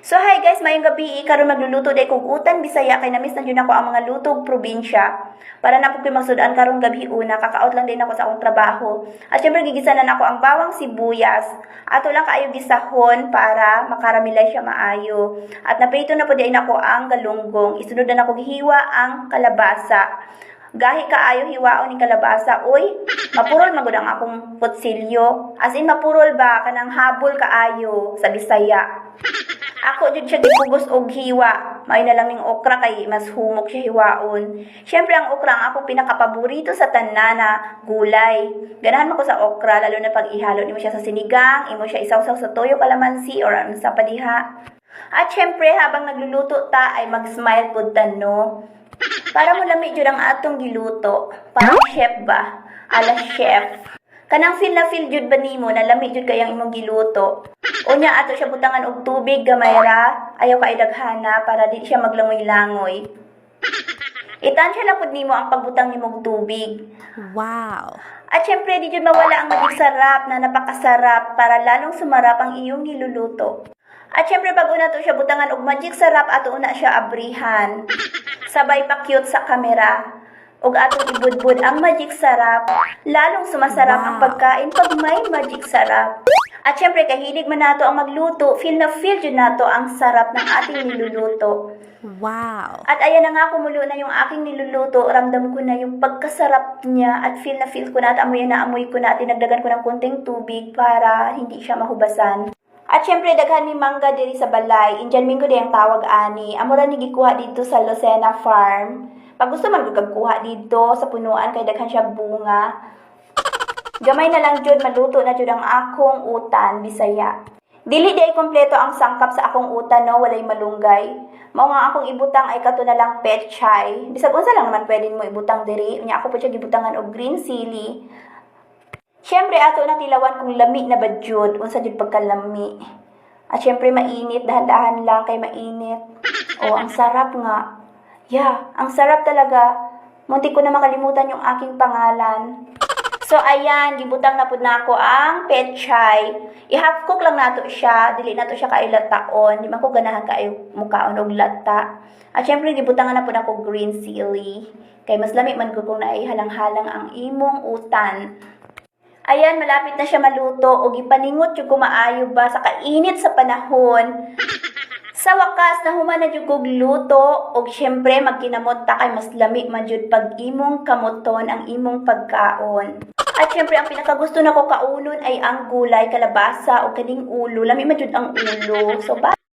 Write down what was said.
So hi guys, maayong gabi. Karon magluluto day kog utan Bisaya kay namiss na jud nako ang mga lutog probinsya. Para na pud ko'y masud-an karong gabi una, kaka-out lang din ako sa akong trabaho. At syempre gigisa na nako ang bawang, sibuyas. Ato lang kaayo gisahon para makaramelize siya maayo. At naprito na pud diay nako ang galunggong. Isunod na nako gihiwa ang kalabasa. Gahi kaayo hiwaon ni kalabasa. Uy, mapurol man gud ang akong kutsilyo. As in mapurol ba, kanang habol kaayo sa Bisaya. Ako jud siya gipugos og hiwa. Maayo na lang ning okra kay mas humok siya hiwaon. Syempre ang okra ang akong pinakapaborito sa tanan na gulay. Ganahan man ko sa okra, lalo na pag ihalo nimo siya sa sinigang, imo siya isawsaw sa toyo, kalamansi or ano sa padiha. At syempre habang nagluluto ta ay mag-smile pud ta, no? Para mo lami jud ang atong giluto. Parang chef ba? Ala chef. Kanang feel na feel jud ba nimo na lami jud kayang imong giluto. Unya ato siya butangan og tubig, gamay ra, ayaw kay daghana para di siya maglangoy-langoy. Itansya lang pud nimo ang pagbutang nimong tubig. At syempre, di jud mawala ang Magic Sarap na napakasarap para lalong sumarap ang iyong niluluto. At syempre, bago na to siya butangan og Magic Sarap, ato una siya abrihan. Sabay pa cute sa kamera. Ug atong ibudbud ang Magic Sarap, lalong sumasarap ang pagkain pag may Magic Sarap. At syempre, kahilig man nato ang magluto, feel na feel jud nato ang sarap ng ating niluluto. At ayan na nga, kumulo na yung aking niluluto. Ramdam ko na yung pagkasarap niya at feel na feel ko na at amoy na amoy ko na at tinagdagan ko ng konting tubig para hindi siya mahubasan. At syempre, daghan ni mangga diri sa balay. Indian mango di ang tawag ani. Amo ra ni gikuha dito sa Lucena Farm. Pag gusto man gud kuha dito sa punuan kay daghan siya bunga. Gamay na lang jud, maluto na jud ang akong utan Bisaya. Dili di ay kompleto ang sangkap sa akong utan, no, walay malunggay. Mao nga akong ibutang ay kato na lang, pechay. Bisag unsa lang naman pwede mo ibutang diri. Unya ako po siya gibutangan og green chili. Syempre ato na tilawan kung lami na ba jud, unsa jud pagkalami. At syempre mainit, dahan-dahan lang kay mainit. Oh, ang sarap nga. Yeah, ang sarap talaga. Muntik ko na makalimutan yung aking pangalan. So ayan, gibutang na pud nako ang pechay. I-half cook lang nato siya, dili nato siya kaayo lataon. Di man ko ganahan kaayo mukaon og lata. At syempre gibutangan na pud ako green chili. Kay mas lami man ko kung naay halang-halang ang imong utan. Ayan, malapit na siya maluto o gipaningot jud ko maayo ba sa kainit sa panahon. Sa wakas, nahuman na jud kog luto og syempre magkinamot ta kay mas lami man jud pag imong kamoton ang imong pagkaon. At syempre ang pinakagusto nako kaunon ay ang gulay, kalabasa o kaning ulo. Lami man jud ang ulo. So ba